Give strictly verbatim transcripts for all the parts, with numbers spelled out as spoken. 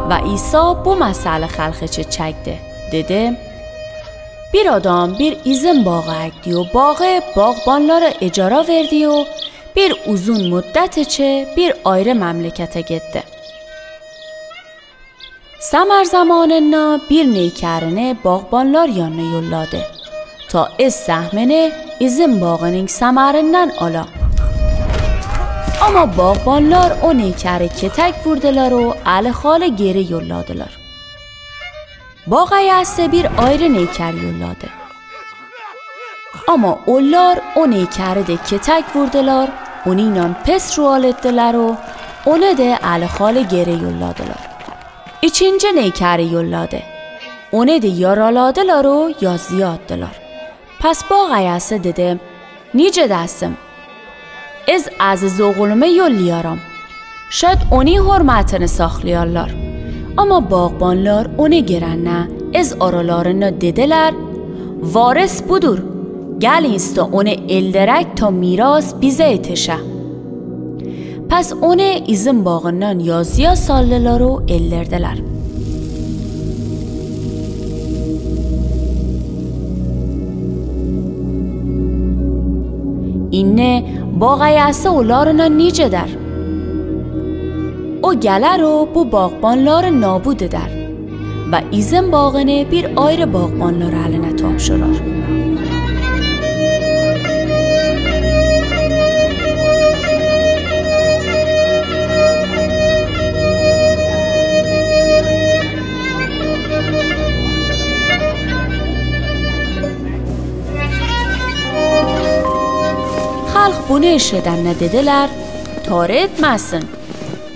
Va Iso bu masalä jalqi chachakdi, dedi: Bir adam bir izin bağı ekdi u bağı bağbanlara icara verdi u bir uzun muddet içi bir ayrı memlekete gitti. Samer zamanında bir neykärini bağbanlar yanına yolladı. Ta iz sehmini izin bağınıñ samerinden ala. Ama bağbanlar o neykäri ketek vurdılar u alihalı geri yolladılar. Bağ ayası bir ayrı neykär yolladı. Ama ollar o neykäri de ketek vurdılar, onınan pes rual ettiler u onı de alihalı geri yolladılar. İçinci neykäri yolladı. Onı de yaraladılar u yazıya attılar. Pas bağ ayası dedi: Nice desim? Iz aziz oğlumu yollayaram. Şat onı hurmatını saqlayallar. Ama bağbanlar onı girenne iz aralarında dediler: Varis budur. Gel insta onı elderek ta miras bize etişe. Pas onı izin bağından yazıya saldılar u ellerdiler. İnne bağ ayası olarına nice der. O geler u bu bağbanları nabud eder. Va izin bağını bir ayrı bağbanlar eline tapşırar. Halq bunı eşidenne dediler: Tar etmesin.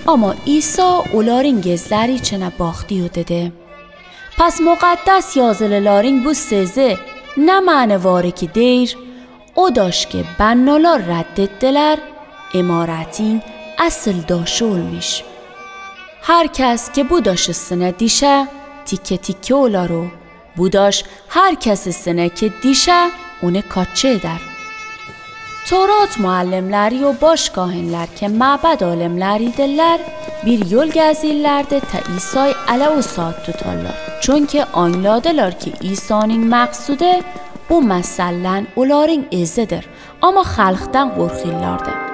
Ama İsa olarıñ gezleri içine baqdı u dedi: Pas muqaddes yazılılarıñ bu sözü ne mani var ki deyir: O daş ki bannalar reddettiler, imaretiñ asil daşı olmış. Her kes ki bu daş üstüne dişe, tike tike olar u. Bu daş her kes üstüne ki dişe, onı kaççı eder. Torat muallimleri u baş kahinler ki mabed alimleri idiller, bir yol gezillerdi ta İsay ele usat tutallar. Çünki añladılar ki İsanıñ maqsudı bu mesellen olarıñ izidir. Ama halqdan qorqillardı.